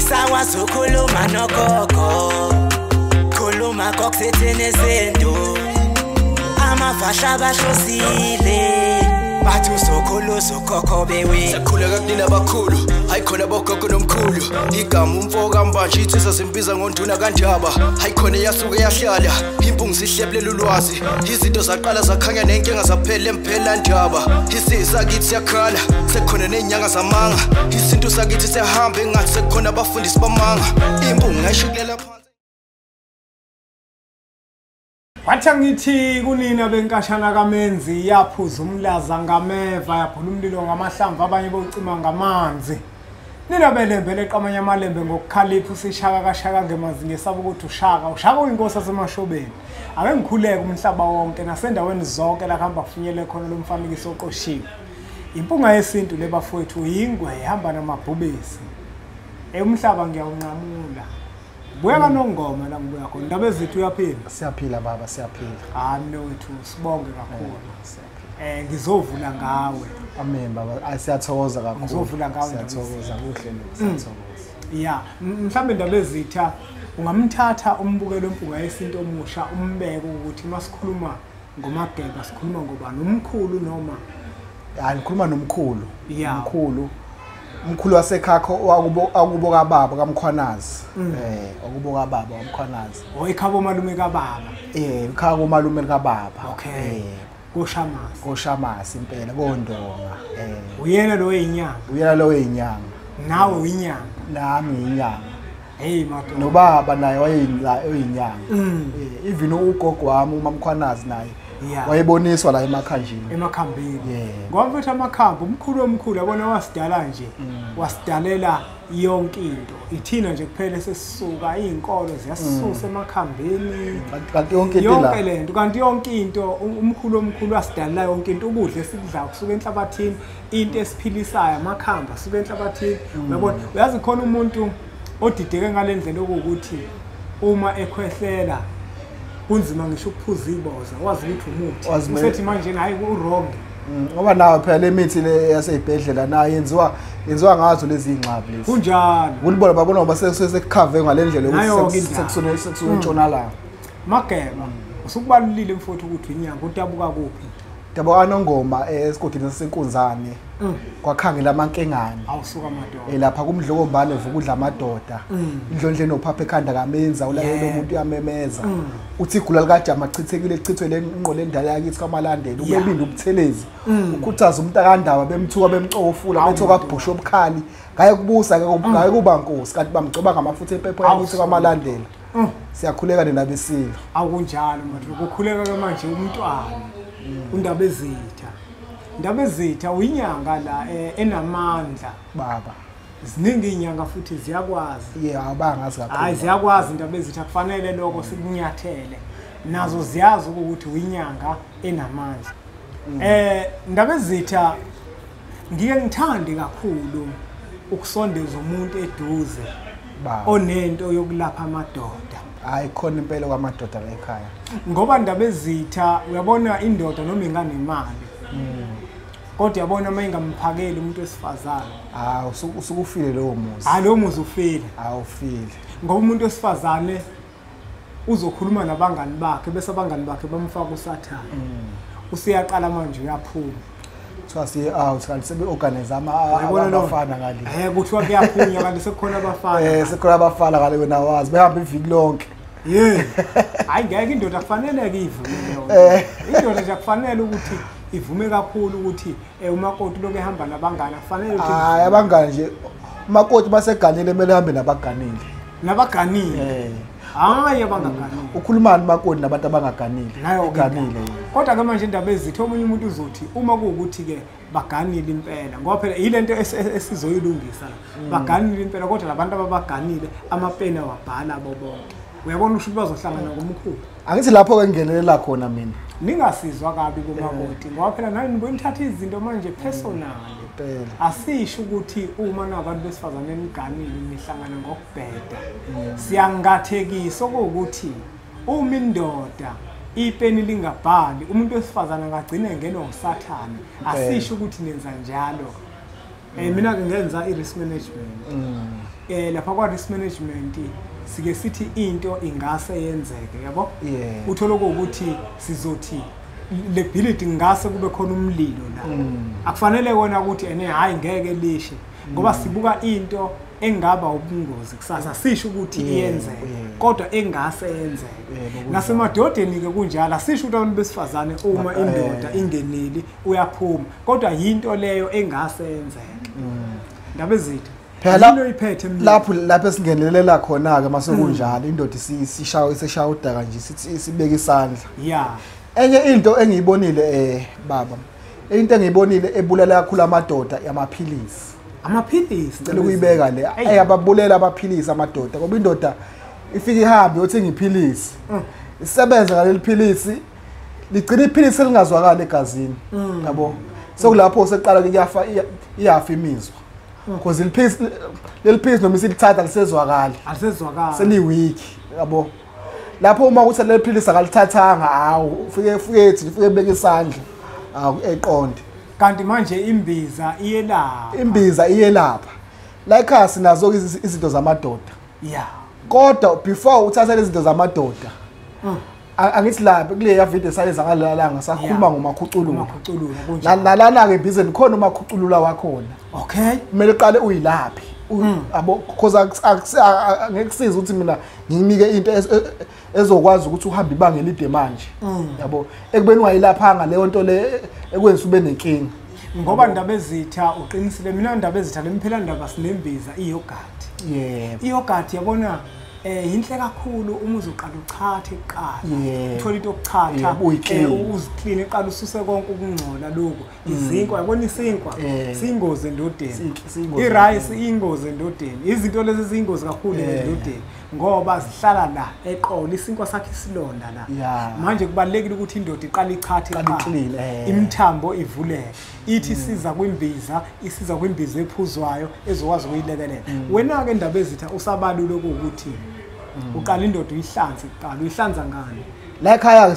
Sakwazi ukukhuluma nogogo, khuluma kokusithini izinto. Amafasha bahlosile, bathi usokhulu usokhokho bewe. Sakhuleka kunina abakhulu, hayi khona bogogo nomkhulu. Igama umfo kaMbanje insizwa zimbiza ngonduna kaNdaba. Hayi khona yasuke yahlala, impungu zihlebulela ulwazi. Izinto zaqala zakhanya nenkinga zaphela emphela ndaba. Isizwe sakithi siyakhala, sekukhona nezinyanga zamanga. Isintu sakithi siyahamba engathi sekukhona abafundisi bamanga. Impungu ngayishukulela phansi. Wathi ngithi kunina benkashana kaMenzi yaphuza umlaza ngameva yaphula umlilo ngamahlamvu abanye bocima ngamanzi. Nina belembe leqamanye amalembe ngokukhalipha usishaka kashaka ngemanzi ngesaba ukuthi ushaka uyinkosi yasemashobeni. Ake ngikhuleke umhlaba wonke nasendaweni zonke la kuhamba kufinyele khona lo mfanekiso oqoshiwe. Impunga yesintu le bafowethu yingwe ihamba namabhubesi. Umhlaba ngiyawunqamula. Buya kaNongoma la ngibuya khona. Indaba ezethu uyaphila? Siyaphila baba, siyaphila. Hayi mina wethu sibonge kakhulu. Ngizovula ngawe. Amen baba. Siyathokoza kakhulu. Ngizovula ngawe. Siyathokoza kuhle lokho, siyathokoza. Yeah, mhlambe indaba ezitha ungamthatha umbukelo wempunga yesintu omusha umbeke ukuthi masikhuluma ngoMageba sikhuluma ngobani, umkhulu noma? Hayi ngikhuluma nomkhulu. Umkhulu. Umkhulu wasekhakho akubo kababa kaMkhwanazi. Akubo kababa kaMkhwanazi. Oh, ekhabo malume kababa. Ekhabo malume kababa. Okay. KoShamasi. KoShamasi impela koNdonga. Uyena lo weyinyanga. Uyena lo weyinyanga. Nawe uyinyanga. Nami inyanga. Hey madoda. Nobaba naye wayeyinyanga. Even ugogo wami uMamkhwanazi naye. Wayeboniswa la emakhanjini. Emakhambini. Ngoba mfethu amakhambi umkhulu omkhulu yabona wasidala nje. Wasidalela yonke into. Ithina nje kuphela sesisuka izinkolo ziyasisusa emakhambini. Kanti yonke into la. Yonke lento kanti yonke into umkhulu omkhulu wasidalela yonke into ukudla esikudlayo kusuka enhlabathini, into esiphilisayo amakhambi asuka enhlabathini. Uyabona uyazi khona umuntu odideke ngalendlela okuwukuthi uma ekhwehlela kunzima ngisho ukuphuza iboza wazi ukuthi umuthi usethi manje hayi u-wrong ngoba nawe phela le mithi le yaseyibhedlela nayo yenziwa ngazo lezi ingxabu lezi kunjalo kulibona babona ngoba sekukhave ngalendlela ukuthi sekusone entshonalanga. Mageba usukubalulile mfowethu ukuthi inyanga udabuka kuphi? Dabuka Nongoma esigodini saseNkunzane kwakhangela amankengane. Awusuka madoda. Lapha kumdlokombane vukudla amadoda. Indlondleni ophapha ekhanda kaMenza ulalela umuntu uyamemeza. Uthi igula likaJama achithekile echithwe lenqola endala yakithi kwaMalandela ubebinda ubuthelezi. Ukhuthaza umuntu akandaba bemthuka bemcofula bethuka kabhusha obukhali ngaye kubusa ngaye kuba nkosi kanti bamgcoba ngamafutha empepho yakithi kwaMalandela. Siyakhuleka nenabesilo. Awukunjalo madoda kukhuleka ke manje umntwana. Undaba ezitha. Indaba ezitha uyinyanga la enamandla baba. Ziningi inyanga futhi ziyakwazi. Yeah, abangazi kakhulu. Hayi ziyakwazi indaba ezitha kufanele lokho sikunyathele. Nazo ziyazi ukuthi uyinyanga enamandla. Indaba ezitha ngike ngithande kakhulu ukusondeza umuntu eduze onento yokulapha amadoda. Hayi khona impela kwamadoda la ekhaya. Ngoba indaba ezitha uyabona indoda noma inganemali. Kodwa uyabona uma ingamphakeli umuntu wesifazane. Ah usukufile lowo muzi. Hayi lowo muzi ufile. Awufile. Ngoba umuntu wesifazane uzokhuluma nabangani bakhe bese abangani bakhe bamfaka uSathane. Usiyaqala manje uyaphuma. Kuthiwa siye out kanti sebe-organize abafana ngale. Kuthiwa kuyaphunywa kanti sekukhona abafana. Sekukhona abafana ngale wena wazi behamba iviki lonke. Yeah. Hayi ngeke indoda kufanele ivume leyo. Indoda nje kufanele ukuthi ivume kakhulu ukuthi umakoti lokho ehamba nabangani kufanele ukuthi hayi abangani nje umakoti baseganile kumele ahambe nabaganile. Nabaganile. Hayi abangaganile. Ukhulumani umakoti nabantu abangaganile? Uganile. Kodwa ke manje indaba ezithe omunye umuntu uzothi uma kuwukuthi ke baganile impela ngoba phela yilento esizoyilungisa la. Baganile impela kodwa labantu ababaganile amapeni awabhala abo bonke. Uyabona usho ukuthi bazohlangana ngomkhulu. Angithi lapho ke ngingenelela khona mina. Ningasizwa kabi kumakoti ngoba phela nani nibuye nithatha izinto manje personal. Asisho ukuthi uma nabantu besifazane niganile nihlangana ngokubheda. Siyangathekisa ukuthi uma indoda ipeni lingabhali umuntu wesifazane angagcina engenwa uSathane. Asisho ukuthi nenza njalo. Mina ke ngenza i-risk management. Lapha kwa risk management sike sithi into ingase yenzeke, yabo? Uthola ukuthi sizothi le building ngase kube khona umlilo la. Akufanele kona ukuthi ene hayi ngeke lishe, ngoba sibuka into engaba ubungozi kusasa, sisho ukuthi iyenzeke kodwa engase yenzeke. Nasemadodeni ke kunjalo, sisho ukuthi abantu besifazane uma indoda ingeneli uyaphuma, kodwa yinto leyo engase yenzeke. Ndaba ezitha phela iphethe lapho esingenelela khona ke mase kunjalo, indoda isishaya iseshaya udaka nje, sithi sibeka isandla. Enye into engiyibonile baba, into engiyibonile ebulala kakhulu amadoda amaphilisi. Amaphilisi ngicela ukuyibeka le, ayababulela amaphilisi amadoda, ngoba indoda ifika ihambe yothenga iphilisi, isebenza ngaleli philisi, ligcina iphilisi elingazwakali egazini, yabo. Sekulapho seqala ke kuyafa, iyafa imizwa, because leli philisi noma isilithatha lisezwakali, alisezwakali, seliweak, yabo. Lapho uma ukuthi leli philisi akalithathanga, awu ufike ethi ufike beka isandla eqonde. Kanti manje imbiza iyelapha, imbiza iyelapha. La ekhaya sinazo izinto zamadoda. Kodwa before uthatha lezi zinto zamadoda, angithi lapha kule video saleza ngalalanga sakhuluma ngomakhuculula. Nalana ke embizeni khona umakhuculula wakhona. Okay. Kumele uqale uyilaphe. Yabo, because angeke kusize ukuthi mina nginike into ezokwazi ukuthi uhambe ibanga elide manje. Yabo, ekubeni ungayilaphanga leyo nto le ekwenza ube nenkinga. Ngoba ndaba ezitha uqinisile, mina ndaba ezitha lemphela ndaba sinembiza iyogurt. Yebo. Iyogurt yabona yinhle kakhulu uma uzoqala uchathe kuqala. Uthola into yokuchatha, uziclean eqala ususe konke ukungcola lokho. Izinkwa, yabona isinkwa siyingozi endodeni. I-rice iyingozi endodeni. Izinto lezi ziyingozi kakhulu endodeni ngoba zihlala la eqolo, isinkwa sakhe isilonda la. Manje kubalekile ukuthi indoda iqale ichathe kuqala. Imithambo ivuleke. Ithi isiza kwimbiza, isiza kwimbiza ephuzwayo ezokwazi ukuyilekelela. Wena ke ndaba ezitha usabalule ukuthi uqala indoda uyihlanze kuqala, uyihlanza ngani? La ekhaya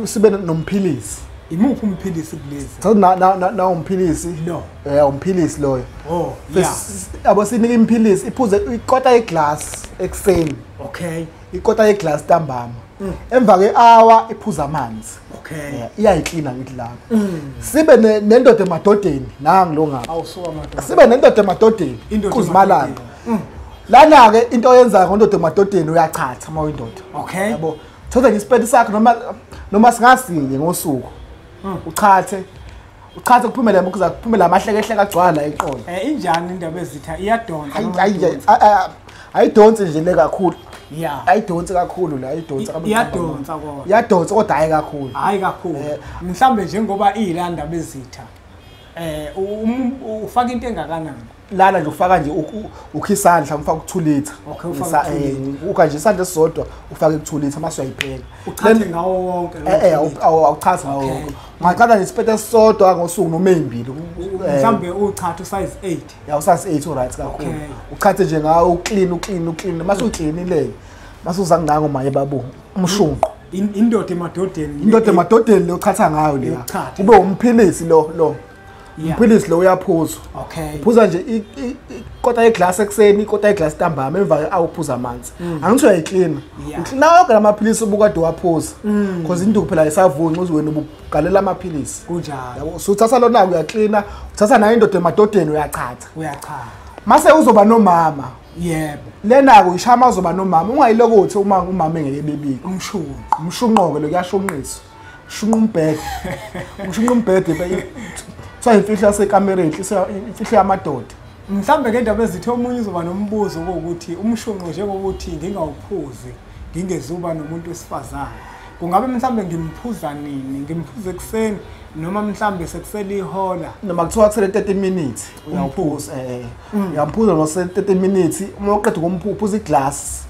sibe nomphilisi. Imuphi umphilisi kulezi? So na umphilisi lo. Umphilisi loyo. Oh, yeah. Yabo sinika imphilisi iphuze ikota yeglass ekseni. Okay. Ikota yeglass ntambama. Emva kwe-hour iphuza amanzi. Okay. Iyayiklina ngithi lapho. Sibe nendoda emadodeni nangi lo ngapha. Awusuka madoda. Sibe nendoda emadodeni. Kuzimalanga. Lana ke into oyenzayo ngondoda emadodeni uyachatha uma uyindoda. Okay. Yabo. Thatha nje isipedi sakho noma singasinye ngosuku. Uchathe. Uchathe kuphumele kuza kuphumela amahlekehleke agcwala eqolo. Injani indaba ezitha iyadonsa? Ayidonsi nje le kakhulu. Yeah. Ayidonsi kakhulu la, ayidonsi kakhulu. Iyadonsa kodwa. Iyadonsa kodwa hayi kakhulu. Hayi kakhulu. Mhlambe njengoba iyilanda bezitha. Ufaka into engakanani? Lana nje ufaka nje ukha isandla, ufaka u2 liter. Okay, ufaka 2 liter. Ukha nje isandla esisodwa ufake u2 liter mase uyayipheka. Uchathe ngawo wonke lo. Awuchazi ngawo wonke. Ungaqala nje isiphethe esisodwa ngosuku noma ezimbili. Mhlambe uchathe usize 8. Ya, usize 8 uright kakhulu. Uchathe nje ngawo uclean uclean uclean mase ucleanile. Mase uza kunango maye babu umshunqo. Indoda emadodeni. Indoda emadodeni lo uchatha ngayo leya. Ube umphilisi lo. Umphilisi lo uyaphuzwa. Okay. Uphuza nje ikota yeglass ekseni, ikota yeglass ntambama, emva awuphuza amanzi. Angithi uyayiklina. Uklina wonke lamaphilisi obukade waphuza. Because induku phela isavunca uze wena ubugalela amaphilisi. Kunjalo. Yabo, usuthatha lona uyaklina, uthatha nayo indoda emadodeni uyachatha. Uyachatha. Mase uzoba nomama. Yebo. Lena ke uyishama uzoba nomama, ungayilokothi uma umama engeke bebike. Umshunqo. Umshunqo ke lo kuyashunqiswa. Shunqa umbhede. Ushunqa umbhede. So imfihlo yasekamereni, imfihlo yamadoda. Mhlambe ke indaba ezithe omunye uzoba nombuzo ukuthi umshunqo njengokuthi ngingawuphuzi, ngingezuba nomuntu wesifazane. Kungabe mhlambe ngimphuza nini? Ngimphuze ekseni noma mhlambe sekusele ihola? Noma kuthiwa kusele 30 minutes uyawuphuza. Uyamphuza no 30 minutes, uma uqeda ukumuphuza iglass.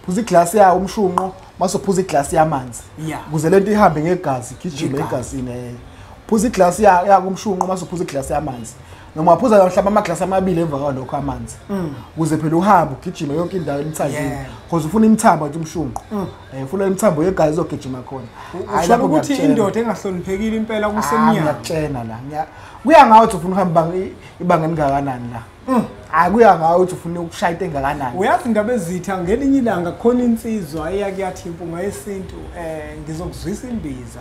Phuza iglass yawo umshunqo, mase uphuza iglass yamanzi. Ukuze lento ihambe ngegazi, igijime egazini. Phuza iglass ya kumshunqo mase uphuza iglass yamanzi. Noma uphuza mhlawumbe amaglasi amabili emva kwalokho amanzi. Ukuze phela uhambe ugijime yonke indawo emthanjeni. Because ufuna imithambo nje umshunqo. Ufuna imithambo yegazi izogijima khona. Hayi lapho ukuthi indoda engahloniphekile impela kusemnyama. Ngiyakutshena la. Kuya ngawe ukuthi ufuna uhamba ibanga elingakanani la. Akuya ngawe ukuthi ufuna ukushaya into engakanani. Uyazi indaba ezitha ngelinye ilanga khona insizwa eyake yathi impunga yesintu ngizokuzwisa imbiza.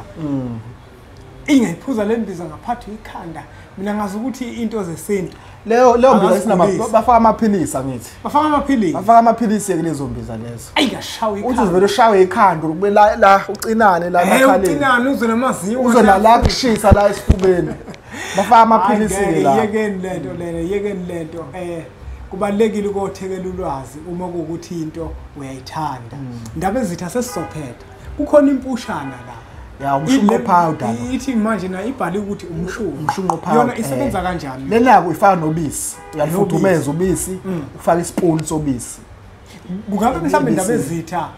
Ingayiphuza le mbiza ngaphathwa ikhanda. Mina ngazi ukuthi into zesintu. Leyo mbiza isinama bafaka amaphilisi angithi. Bafaka amaphilisi. Bafaka amaphilisi kulezo mbiza lezo. Ayikashawa ikhanda. Uthi uvele ushawe ikhanda ube la ucinane la emakhaleni. Ucinane uzwe namazinyo. Uzwe la kushisa la esifubeni. Bafaka amaphilisi la. Yekeni lento lena, yekeni lento. Kubalekile ukothekela ulwazi uma kuwukuthi into uyayithanda. Indaba ezitha sesizophetha. Kukhona impushana la. Ya umshunqo powder. Ithi manje na ibhale ukuthi umshunqo powder. Yona isebenza kanjani? Lena uyifaka nobisi. Uyalifudumeza ubisi, ufaka ispoon sobisi. Kungabe mhlawumbe indaba ezitha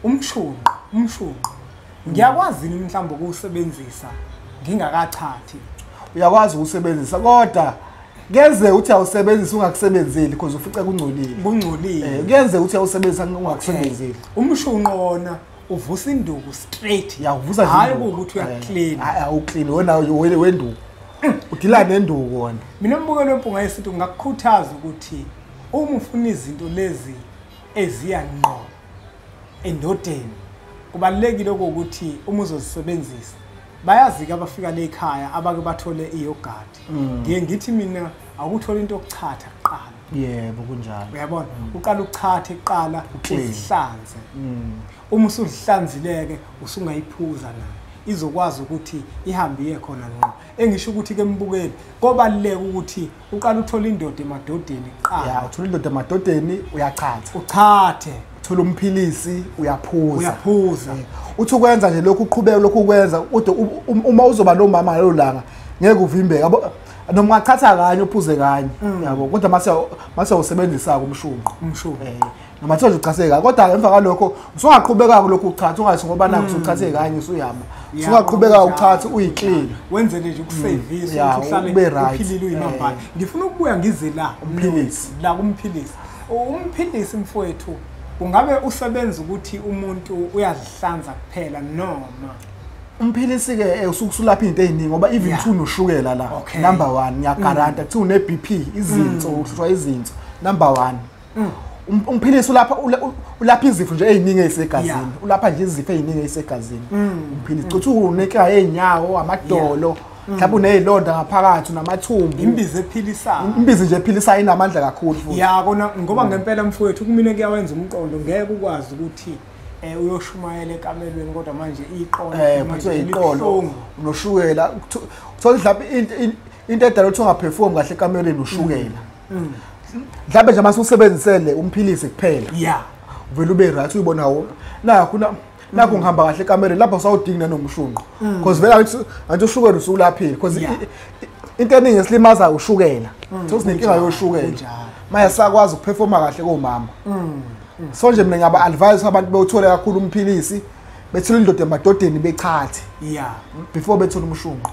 umshunqo. Ngiyakwazi mhlawumbe ukuwusebenzisa ngingakachathi. Uyakwazi ukusebenzisa kodwa kuyenzeka ukuthi awusebenzisi ungakusebenzeli because ufice kungcolile. Kungcolile. Kuyenzeka ukuthi awusebenzisa ungakusebenzeli. Umshunqo wona uvusa induku straight. Ya uvusa nje. Hayi ukuthi uyaclean. Hayi awuclean wena wenduku. Udila nenduku wona. Mina mbukelo wempunga yesintu ngakukhuthaza ukuthi uma ufuna izinto lezi eziya ngqo endodeni kubalekile ukuthi uma uzozisebenzisa bayazi ke abafika le ekhaya abake bathole iyogurt. Ngiye ngithi mina akuthola into yokuchatha kuqala. Yebo kunjalo. Uyabona uqala ukuchatha iqala uzihlanze. Uma usuzihlanzileke usungayiphuza nayo izokwazi ukuthi ihambe iye khona ngqo. Engisho ukuthi ke mbukeli kobaluleka ukuthi uqala uthola indoda emadodeni kuqala. Ya uthola indoda emadodeni uyachatha. Uchathe. Uthola umphilisi uyaphuza. Uyaphuza. Uthi ukwenza nje lokhu uqhubeka lokhu ukwenza kodwa uma uzoba nomama ngalelo langa ngeke uvimbeke yabo noma ungachatha kanye uphuze kanye yabo kodwa mase usebenzisa umshunqo. Noma thiwa nje uchase kanye kodwa emva kwalokho usungaqhubeka lokhu uchatha ungathi ngoba nakho usuchathe kanye usuyama. Usungaqhubeka uchathe uyiclean. Wenzele nje ukusevisa ukuthi uhlale uphilile uyimambane. Ngifuna ukubuya ngize la umphilisi. La kumphilisi. Umphilisi mfowethu ungabe usebenza ukuthi umuntu uyazihlanza kuphela noma umphilisi ke usukulapha izinto eziningi ngoba even uthi unoshukela la number 1 ngiyagaranta kuthi une BP izinso uhlushwa izinso number 1. Umphilisi ulapha izifo nje eziningi ezisegazini. Ulapha nje izifo eziningi ezisegazini. Umphilisi uthi unenkinga yezinyawo amadolo mhlawumbe unezilonda ngaphakathi unamathumbu. Imbiza ephilisayo. Imbiza nje ephilisayo inamandla kakhulu futhi. Ya kona ngoba ngempela mfowethu kumina kuyawenza umqondo ngeke ukwazi ukuthi uyoshumayela ekamelweni kodwa manje iqolo manje iqolo unoshukela uthola mhlawumbe into edala ukuthi ungaperform kahle ekamelweni ushukela. Mhlawumbe nje mase usebenzisele umphilisi kuphela. Yeah. Uvela ube right uyibona nakho nakho ngihamba kahle ekamelweni lapho sawudinga nanomshunqo. Because vele angithi ushukela usulaphile because into eningi esilimaza ushukela. Sosinenkinga yoshukela. Manje sakwazi ukuperforma kahle komama. So nje mina ngiyaba advise abantu bewuthole kakhulu umphilisi bethole indoda emadodeni bechathe. Yeah. Before bethole umshunqo.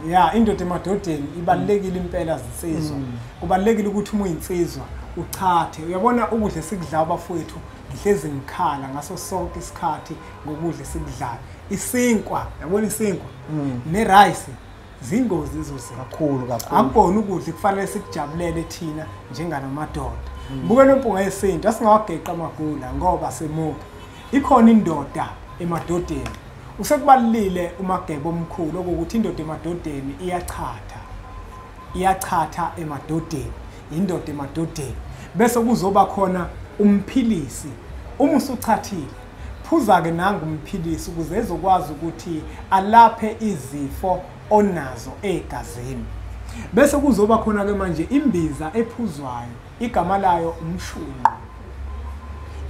Yeah, indoda emadodeni ibalekile impela zinsizwa. Kubalekile ukuthi uma uyinsizwa uchathe. Uyabona ukudla esikudlayo bafowethu ngihlezi ngikhala ngaso sonke isikhathi ngokudla esikudlayo. Isinkwa, uyabona isinkwa ne rice zingozi izoze kakhulu kakhulu. Akubona ukudla kufanele sikujabulele thina njenganamadoda. Buke nompunga yesintu asingawageqa amagula ngoba semuphi. Ikhona indoda emadodeni. Usekubalile umagebo omkhulu okuthi indoda emadodeni iyachatha. Iyachatha emadodeni, indoda emadodeni. Bese kuzoba khona umphilisi. Uma usuchathile, phuza ke nanga umphilisi ukuze ezokwazi ukuthi alaphe izifo onazo egazini. Bese kuzoba khona ke manje imbiza ephuzwayo, igama layo umshunqo.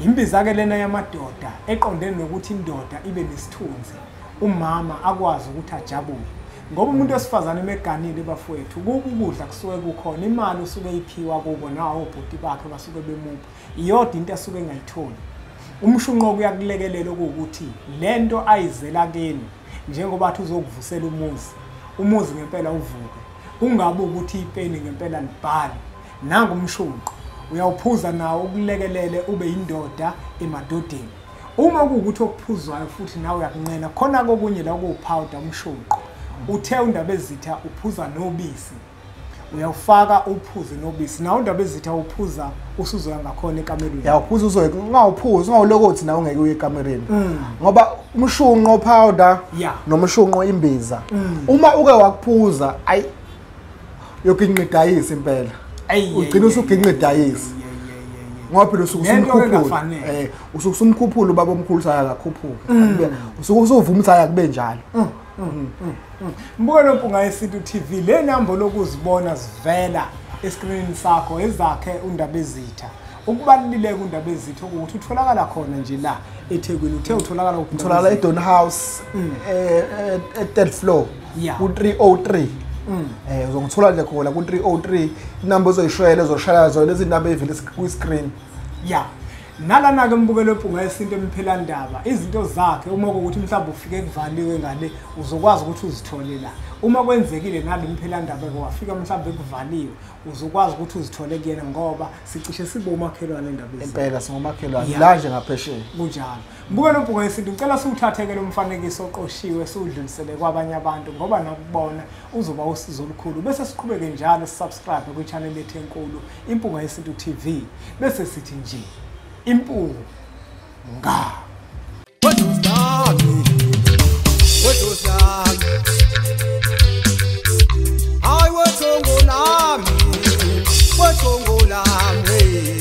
Imbiza ke lena yamadoda eqondene nokuthi indoda ibe nesithunzi, umama akwazi ukuthi ajabule. Ngoba umuntu wesifazane emeganile bafowethu ukudla kusuke kukhona, imali usuke iphiwa kubo nawo obhuti bakhe basuke bemupha. Iyodwa into asuke engayitholi. Umshunqo kuyakulekelela ukuthi lento ayizela kini njengoba athi uzokuvusela umuzi, umuzi ngempela uvuke. Kungabe ukuthi ipeni ngempela libhale. Nangu umshunqo uyawuphuza nawo ukulekelele ube indoda emadodeni. Uma kuwukuthi okuphuzwayo futhi nawe uyakunqena khona kokunye la kuwupowder umshunqo. Uthe undaba ezitha uphuza nobisi. Uyawufaka uphuze nobisi. Nawo Ndaba Ezitha uphuza usuzoya ngakhona ekamerweni. Yawuphuza uzoye ungawuphuza ungawulokothi nawe ungeke uye ekamereni. Ngoba umshunqo powder nomshunqo imbiza. Uma uke wakuphuza ayi yoginqa idayisi impela. Ugcina usuginqa idayisi. Ngoba phela usuke usumkhuphula. Usuke usumkhuphula ubaba omkhulu saya akakhuphuka. Usuke usuvuma ukuthi akube njalo. Mbukelo Mpunga Yesintu TV le number lokuzibona zivela eskrinini sakho ezakhe uNdaba Ezitha. Ukubaluleka uNdaba Ezitha ukuthi utholakala khona nje la eThekwini. Uthe utholakala kuphi? Utholakala eDon House e third floor ku 303. Uzongithola nje khona ku 303. Inamba ozoyishayela ezoshaya zona lezi namba evela ku screen. Yeah. Nalana ke mbukelo Mpunga Yesintu emphelandaba izinto zakhe uma ukuthi mhlawumbe ufike kuvaliwe ngale uzokwazi ukuthi uzithole la. Uma kwenzekile nale mphelandaba ke wafika mhlawumbe kuvaliwe uzokwazi ukuthi uzithole kuyena ngoba sicishe sibe umakhelwane Endaba Ezitha. Impela singomakhelwane la nje ngaphesheya. Kunjalo. Mbukelo Mpunga Yesintu ngicela siwuthatheke lo mfanekiso oqoshiwe siwudlulisele kwabanye abantu ngoba nakubona uzoba usizo olukhulu. Bese siqhubeke njalo subscribe kwi channel yethu enkulu Impunga Yesintu TV bese sithi nje Impunga. Hayi wethongo lami, wethongo lami.